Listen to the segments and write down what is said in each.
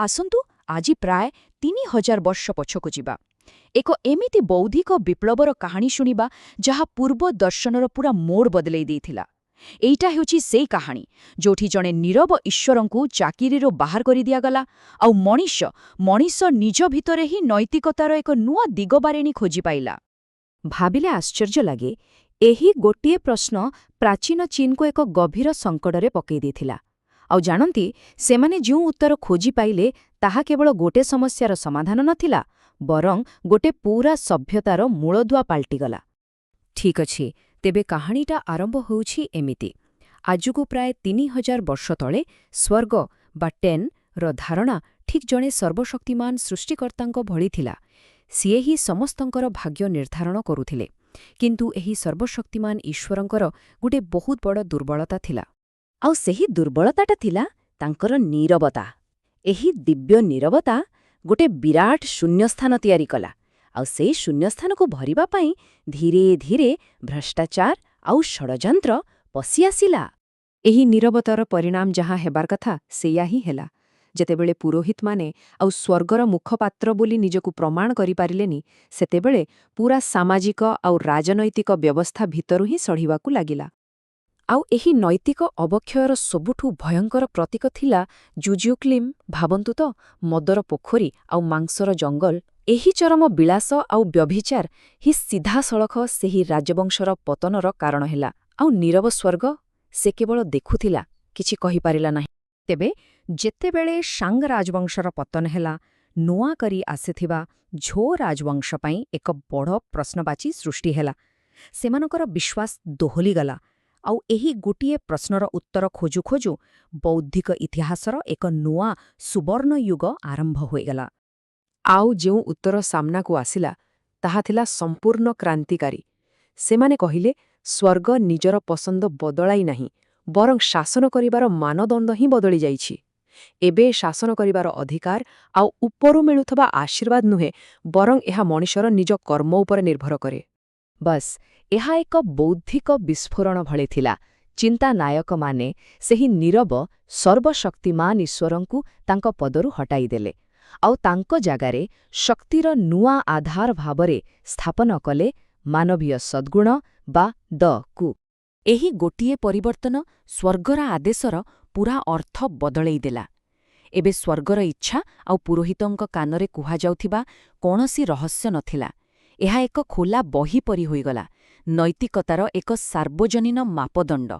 ଆସନ୍ତୁ ଆଜି ପ୍ରାୟ 3000 ବର୍ଷ ପଛକୁ ଯିବା। ଏକ ଏମିତି ବୌଦ୍ଧିକ ବିପ୍ଳବର କାହାଣୀ ଶୁଣିବା, ଯାହା ପୂର୍ବ ଦର୍ଶନର ପୂରା ମୋଡ଼ ବଦଲେଇ ଦେଇଥିଲା। ଏଇଟା ହେଉଛି ସେଇ କାହାଣୀ, ଯୋଉଠି ଜଣେ ନୀରବ ଈଶ୍ୱରଙ୍କୁ ଚାକିରିରୁ ବାହାର କରିଦିଆଗଲା ଆଉ ମଣିଷ ମଣିଷ ନିଜ ଭିତରେ ହିଁ ନୈତିକତାର ଏକ ନୂଆ ଦିଗବାରେଣୀ ଖୋଜି ପାଇଲା। ଭାବିଲେ ଆଶ୍ଚର୍ଯ୍ୟ ଲାଗେ, ଏହି ଗୋଟିଏ ପ୍ରଶ୍ନ ପ୍ରାଚୀନ ଚୀନକୁ ଏକ ଗଭୀର ସଙ୍କଟରେ ପକେଇ ଦେଇଥିଲା। ଆଉ ଜାଣନ୍ତି, ସେମାନେ ଯେଉଁ ଉତ୍ତର ଖୋଜି ପାଇଲେ, ତାହା କେବଳ ଗୋଟେ ସମସ୍ୟାର ସମାଧାନ ନଥିଲା, ବରଂ ଗୋଟେ ପୂରା ସଭ୍ୟତାର ମୂଳଦୁଆ ପାଲଟିଗଲା। ଠିକ୍ ଅଛି, ତେବେ କାହାଣୀଟା ଆରମ୍ଭ ହେଉଛି ଏମିତି। ଆଜକୁ ପ୍ରାୟ 3000 ବର୍ଷ ତଳେ ସ୍ୱର୍ଗ ବା ଟେନ୍ ର ଧାରଣା ଠିକ୍ ଜଣେ ସର୍ବଶକ୍ତିମାନ ସୃଷ୍ଟିକର୍ତ୍ତାଙ୍କ ଭଳି ଥିଲା। ସିଏ ହିଁ ସମସ୍ତଙ୍କର ଭାଗ୍ୟ ନିର୍ଦ୍ଧାରଣ କରୁଥିଲେ। କିନ୍ତୁ ଏହି ସର୍ବଶକ୍ତିମାନ ଈଶ୍ୱରଙ୍କର ଗୋଟେ ବହୁତ ବଡ଼ ଦୁର୍ବଳତା ଥିଲା। ଆଉ ସେହି ଦୁର୍ବଳତାଟା ଥିଲା ତାଙ୍କର ନୀରବତା। ଏହି ଦିବ୍ୟ ନୀରବତା ଗୋଟେ ବିରାଟ ଶୂନ୍ୟସ୍ଥାନ ତିଆରି କଲା। ଆଉ ସେଇ ଶୂନ୍ୟସ୍ଥାନକୁ ଭରିବା ପାଇଁ ଧୀରେ ଧୀରେ ଭ୍ରଷ୍ଟାଚାର ଆଉ ଷଡ଼ଯନ୍ତ୍ର ପଶି ଆସିଲା। ଏହି ନୀରବତାର ପରିଣାମ ଯାହା ହେବାର କଥା, ସେଇଆ ହିଁ ହେଲା। ଯେତେବେଳେ ପୁରୋହିତମାନେ ଆଉ ସ୍ୱର୍ଗର ମୁଖପାତ୍ର ବୋଲି ନିଜକୁ ପ୍ରମାଣ କରିପାରିଲେନି, ସେତେବେଳେ ପୂରା ସାମାଜିକ ଆଉ ରାଜନୈତିକ ବ୍ୟବସ୍ଥା ଭିତରୁ ହିଁ ସଢ଼ିବାକୁ ଲାଗିଲା। ଆଉ ଏହି ନୈତିକ ଅବକ୍ଷୟର ସବୁଠୁ ଭୟଙ୍କର ପ୍ରତୀକ ଥିଲା ଜୁଜିଉକ୍ଲିମ୍। ଭାବନ୍ତୁ ତ, ମଦର ପୋଖରୀ ଆଉ ମାଂସର ଜଙ୍ଗଲ। ଏହି ଚରମ ବିଳାସ ଆଉ ବ୍ୟଭିଚାର ହିଁ ସିଧାସଳଖ ସେହି ରାଜବଂଶର ପତନର କାରଣ ହେଲା। ଆଉ ନୀରବ ସ୍ୱର୍ଗ, ସେ କେବଳ ଦେଖୁଥିଲା, କିଛି କହିପାରିଲା ନାହିଁ। ତେବେ ଯେତେବେଳେ ସାଙ୍ଗ ରାଜବଂଶର ପତନ ହେଲା, ନୂଆ କରି ଆସିଥିବା ଝୋ ରାଜବଂଶ ପାଇଁ ଏକ ବଡ଼ ପ୍ରଶ୍ନବାଚୀ ସୃଷ୍ଟି ହେଲା। ସେମାନଙ୍କର ବିଶ୍ୱାସ ଦୋହଲିଗଲା। ଆଉ ଏହି ଗୋଟିଏ ପ୍ରଶ୍ନର ଉତ୍ତର ଖୋଜୁ ଖୋଜୁ ବୌଦ୍ଧିକ ଇତିହାସର ଏକ ନୂଆ ସୁବର୍ଣ୍ଣ ଯୁଗ ଆରମ୍ଭ ହୋଇଗଲା। ଆଉ ଯେଉଁ ଉତ୍ତର ସାମ୍ନାକୁ ଆସିଲା, ତାହା ଥିଲା ସମ୍ପୂର୍ଣ୍ଣ କ୍ରାନ୍ତିକାରୀ। ସେମାନେ କହିଲେ, ସ୍ୱର୍ଗ ନିଜର ପସନ୍ଦ ବଦଳାଇ ନାହିଁ, ବରଂ ଶାସନ କରିବାର ମାନଦଣ୍ଡ ହିଁ ବଦଳି ଯାଇଛି। ଏବେ ଶାସନ କରିବାର ଅଧିକାର ଆଉ ଉପରୁ ମିଳୁଥିବା ଆଶୀର୍ବାଦ ନୁହେଁ, ବରଂ ଏହା ମଣିଷର ନିଜ କର୍ମ ଉପରେ ନିର୍ଭର କରେ। ବସ୍, ଏହା ଏକ ବୌଦ୍ଧିକ ବିସ୍ଫୋରଣ ଭଳି ଥିଲା। ଚିନ୍ତାନାୟକମାନେ ସେହି ନୀରବ ସର୍ବଶକ୍ତିମାନ ଈଶ୍ୱରଙ୍କୁ ତାଙ୍କ ପଦରୁ ହଟାଇଦେଲେ ଆଉ ତାଙ୍କ ଜାଗାରେ ଶକ୍ତିର ନୂଆ ଆଧାର ଭାବରେ ସ୍ଥାପନ କଲେ ମାନବୀୟ ସଦ୍ଗୁଣ ବା ଦ କୁ। ଏହି ଗୋଟିଏ ପରିବର୍ତ୍ତନ ସ୍ୱର୍ଗର ଆଦେଶର ପୂରା ଅର୍ଥ ବଦଳେଇ ଦେଲା। ଏବେ ସ୍ୱର୍ଗର ଇଚ୍ଛା ଆଉ ପୁରୋହିତଙ୍କ କାନରେ କୁହାଯାଉଥିବା କୌଣସି ରହସ୍ୟ ନଥିଲା। ଏହା ଏକ ଖୋଲା ବହି ପରି ହୋଇଗଲା, ନୈତିକତାର ଏକ ସାର୍ବଜନୀନ ମାପଦଣ୍ଡ,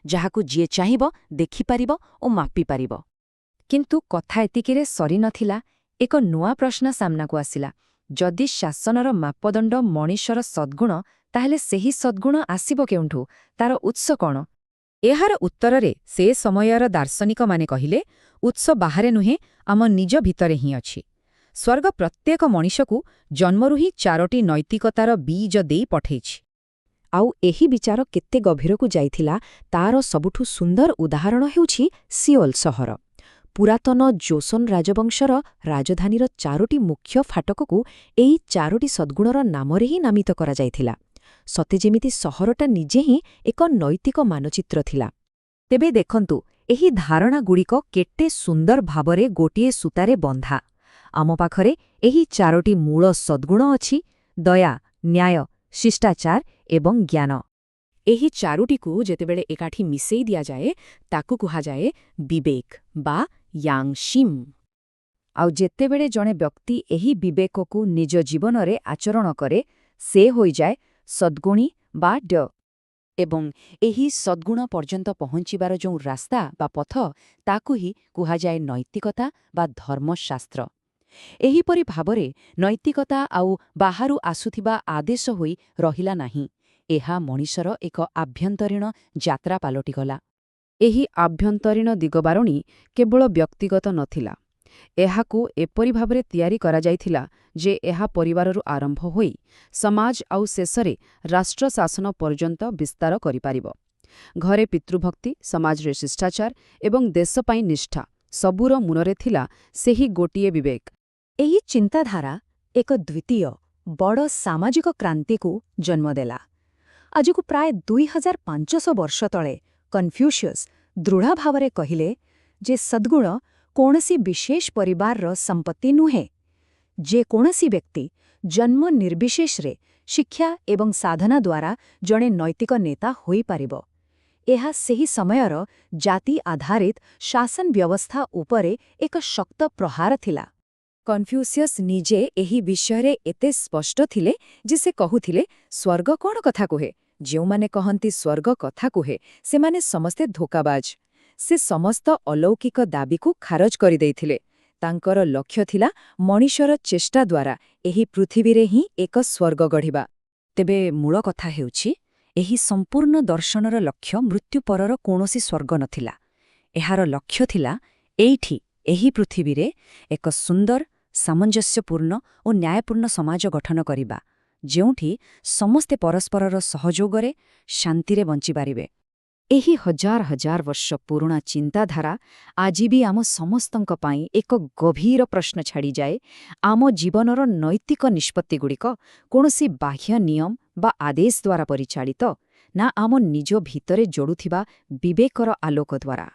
ଯାହାକୁ ଯିଏ ଚାହିଁବ ଦେଖିପାରିବ ଓ ମାପିପାରିବ। କିନ୍ତୁ କଥା ଏତିକିରେ ସରିନଥିଲା। ଏକ ନୂଆ ପ୍ରଶ୍ନ ସାମ୍ନାକୁ ଆସିଲା। ଯଦି ଶାସନର ମାପଦଣ୍ଡ ମଣିଷର ସଦ୍ଗୁଣ, ତାହେଲେ ସେହି ସଦ୍ଗୁଣ ଆସିବ କେଉଁଠୁ? ତାର ଉତ୍ସ କ'ଣ? ଏହାର ଉତ୍ତରରେ ସେ ସମୟର ଦାର୍ଶନିକମାନେ କହିଲେ, ଉତ୍ସ ବାହାରେ ନୁହେଁ, ଆମ ନିଜ ଭିତରେ ହିଁ ଅଛି। ସ୍ୱର୍ଗ ପ୍ରତ୍ୟେକ ମଣିଷକୁ ଜନ୍ମରୁ ହିଁ ଚାରୋଟି ନୈତିକତାର ବୀଜ ଦେଇ ପଠେଇଛି। ଆଉ ଏହି ବିଚାର କେତେ ଗଭୀରକୁ ଯାଇଥିଲା, ତାର ସବୁଠୁ ସୁନ୍ଦର ଉଦାହରଣ ହେଉଛି ସିଓଲ ସହର। ପୁରାତନ ଜୋସନ୍ ରାଜବଂଶର ରାଜଧାନୀର ଚାରୋଟି ମୁଖ୍ୟ ଫାଟକକୁ ଏହି ଚାରୋଟି ସଦ୍ଗୁଣର ନାମରେ ହିଁ ନାମିତ କରାଯାଇଥିଲା। ସତେ ଯେମିତି ସହରଟା ନିଜେ ହିଁ ଏକ ନୈତିକ ମାନଚିତ୍ର ଥିଲା। ତେବେ ଦେଖନ୍ତୁ, ଏହି ଧାରଣାଗୁଡ଼ିକ କେତେ ସୁନ୍ଦର ଭାବରେ ଗୋଟିଏ ସୂତାରେ ବନ୍ଧା। ଆମ ପାଖରେ ଏହି ଚାରୋଟି ମୂଳ ସଦ୍ଗୁଣ ଅଛି: ଦୟା, ନ୍ୟାୟ, ଶିଷ୍ଟାଚାର ଏବଂ ଜ୍ଞାନ। ଏହି ଚାରୋଟିକୁ ଯେତେବେଳେ ଏକାଠି ମିଶେଇ ଦିଆଯାଏ, ତାକୁ କୁହାଯାଏ ବିବେକ ବା ୟାଙ୍ଗସିମ୍। ଆଉ ଯେତେବେଳେ ଜଣେ ବ୍ୟକ୍ତି ଏହି ବିବେକକୁ ନିଜ ଜୀବନରେ ଆଚରଣ କରେ, ସେ ହୋଇଯାଏ ସଦ୍ଗୁଣୀ ବା ଡ। ଏବଂ ଏହି ସଦ୍ଗୁଣ ପର୍ଯ୍ୟନ୍ତ ପହଞ୍ଚିବାର ଯେଉଁ ରାସ୍ତା ବା ପଥ, ତାକୁ ହିଁ କୁହାଯାଏ ନୈତିକତା ବା ଧର୍ମଶାସ୍ତ୍ର। ଏହିପରି ଭାବରେ ନୈତିକତା ଆଉ ବାହାରୁ ଆସୁଥିବା ଆଦେଶ ହୋଇ ରହିଲା ନାହିଁ। ଏହା ମଣିଷର ଏକ ଆଭ୍ୟନ୍ତରୀଣ ଯାତ୍ରା ପାଲଟିଗଲା। ଏହି ଆଭ୍ୟନ୍ତରୀଣ ଦିଗବାରଣୀ କେବଳ ବ୍ୟକ୍ତିଗତ ନଥିଲା। ଏହାକୁ ଏପରି ଭାବରେ ତିଆରି କରାଯାଇଥିଲା ଯେ ଏହା ପରିବାରରୁ ଆରମ୍ଭ ହୋଇ ସମାଜ ଆଉ ଶେଷରେ ରାଷ୍ଟ୍ର ଶାସନ ପର୍ଯ୍ୟନ୍ତ ବିସ୍ତାର କରିପାରିବ। ଘରେ ପିତୃଭକ୍ତି, ସମାଜରେ ଶିଷ୍ଟାଚାର ଏବଂ ଦେଶ ପାଇଁ ନିଷ୍ଠା, ସବୁର ମୂଳରେ ଥିଲା ସେହି ଗୋଟିଏ ବିବେକ। ଏହି ଚିନ୍ତାଧାରା ଏକ ଦ୍ୱିତୀୟ ବଡ଼ ସାମାଜିକ କ୍ରାନ୍ତିକୁ ଜନ୍ମ ଦେଲା। ଆଜକୁ ପ୍ରାୟ 2500 ବର୍ଷ ତଳେ କନଫ୍ୟୁସିୟସ୍ ଦୃଢ଼ ଭାବରେ କହିଲେ ଯେ ସଦ୍ଗୁଣ କୌଣସି ବିଶେଷ ପରିବାରର ସମ୍ପତ୍ତି ନୁହେଁ। ଯେକୌଣସି ବ୍ୟକ୍ତି ଜନ୍ମ ନିର୍ବିଶେଷରେ ଶିକ୍ଷା ଏବଂ ସାଧନା ଦ୍ୱାରା ଜଣେ ନୈତିକ ନେତା ହୋଇପାରିବ। ଏହା ସେହି ସମୟର ଜାତି ଆଧାରିତ ଶାସନ ବ୍ୟବସ୍ଥା ଉପରେ ଏକ ଶକ୍ତ ପ୍ରହାର ଥିଲା। କନଫ୍ୟୁସିୟସ୍ ନିଜେ ଏହି ବିଷୟରେ ଏତେ ସ୍ପଷ୍ଟ ଥିଲେ ଯେ ସେ କହୁଥିଲେ, ସ୍ୱର୍ଗ କ'ଣ କଥା କୁହେ? ଯେଉଁମାନେ କହନ୍ତି ସ୍ୱର୍ଗ କଥା କୁହେ, ସେମାନେ ସମସ୍ତେ ଧୋକାବାଜ। ସେ ସମସ୍ତ ଅଲୌକିକ ଦାବିକୁ ଖାରଜ କରିଦେଇଥିଲେ। ତାଙ୍କର ଲକ୍ଷ୍ୟ ଥିଲା ମଣିଷର ଚେଷ୍ଟା ଦ୍ୱାରା ଏହି ପୃଥିବୀରେ ହିଁ ଏକ ସ୍ୱର୍ଗ ଗଢ଼ିବା। ତେବେ ମୂଳ କଥା ହେଉଛି, ଏହି ସମ୍ପୂର୍ଣ୍ଣ ଦର୍ଶନର ଲକ୍ଷ୍ୟ ମୃତ୍ୟୁ ପରର କୌଣସି ସ୍ୱର୍ଗ ନଥିଲା। ଏହାର ଲକ୍ଷ୍ୟ ଥିଲା ଏଇଠି, ଏହି ପୃଥିବୀରେ ଏକ ସୁନ୍ଦର, ସାମଞ୍ଜସ୍ୟପୂର୍ଣ୍ଣ ଓ ନ୍ୟାୟପୂର୍ଣ୍ଣ ସମାଜ ଗଠନ କରିବା, ଯେଉଁଠି ସମସ୍ତେ ପରସ୍ପରର ସହଯୋଗରେ ଶାନ୍ତିରେ ବଞ୍ଚିପାରିବେ। ଏହି ହଜାର ହଜାର ବର୍ଷ ପୁରୁଣା ଚିନ୍ତାଧାରା ଆଜି ବି ଆମ ସମସ୍ତଙ୍କ ପାଇଁ ଏକ ଗଭୀର ପ୍ରଶ୍ନ ଛାଡ଼ିଯାଏ। ଆମ ଜୀବନର ନୈତିକ ନିଷ୍ପତ୍ତିଗୁଡ଼ିକ କୌଣସି ବାହ୍ୟ ନିୟମ ବା ଆଦେଶ ଦ୍ୱାରା ପରିଚାଳିତ, ନା ଆମ ନିଜ ଭିତରେ ଜଳୁଥିବା ବିବେକର ଆଲୋକ ଦ୍ୱାରା?